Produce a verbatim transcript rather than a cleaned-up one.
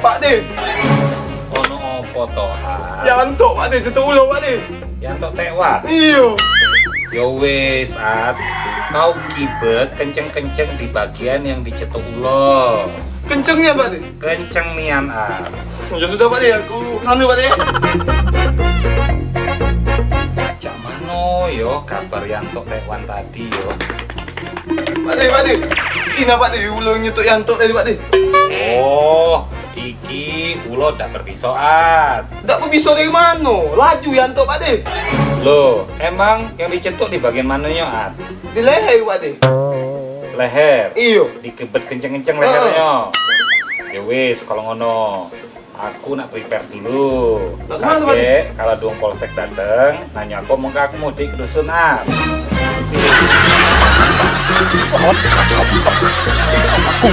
Pak De. Ono opo toh, At? Yantok, Pak De, cetuk ulo, Pak De. Yantok tekwan? Iyo. Yo wis, At. Kau kibet kenceng-kenceng di bagian yang dicetuk ulo. Kenceng nian, Pak De? Kenceng nian, At. Ya sudah, Pak De, aku sana, Pak De. Cak mano yo kabar Yantok tekwan tadi yo? Pak De, Pak De. Ina, Pak De, ulo nyetuk Yantok tadi, Pak De. Oh, iki ulo dak berpisok, At. Dak berpisok dari mano? Laju Yantok, Pak De. Loh, emang yang dicetuk di bagian manonyo, At? Di leher, Pak De. Leher? Iyo. Dikebet kenceng-kenceng lehernya. Ya wis, kalau ngono, aku nak prepare dulu. Nak kemana, Pak De? Kagek, kalau duong polsek dateng, nanya aku, omong ke aku mudik ke dusun, ah. Sini. Pesawat aku, aku,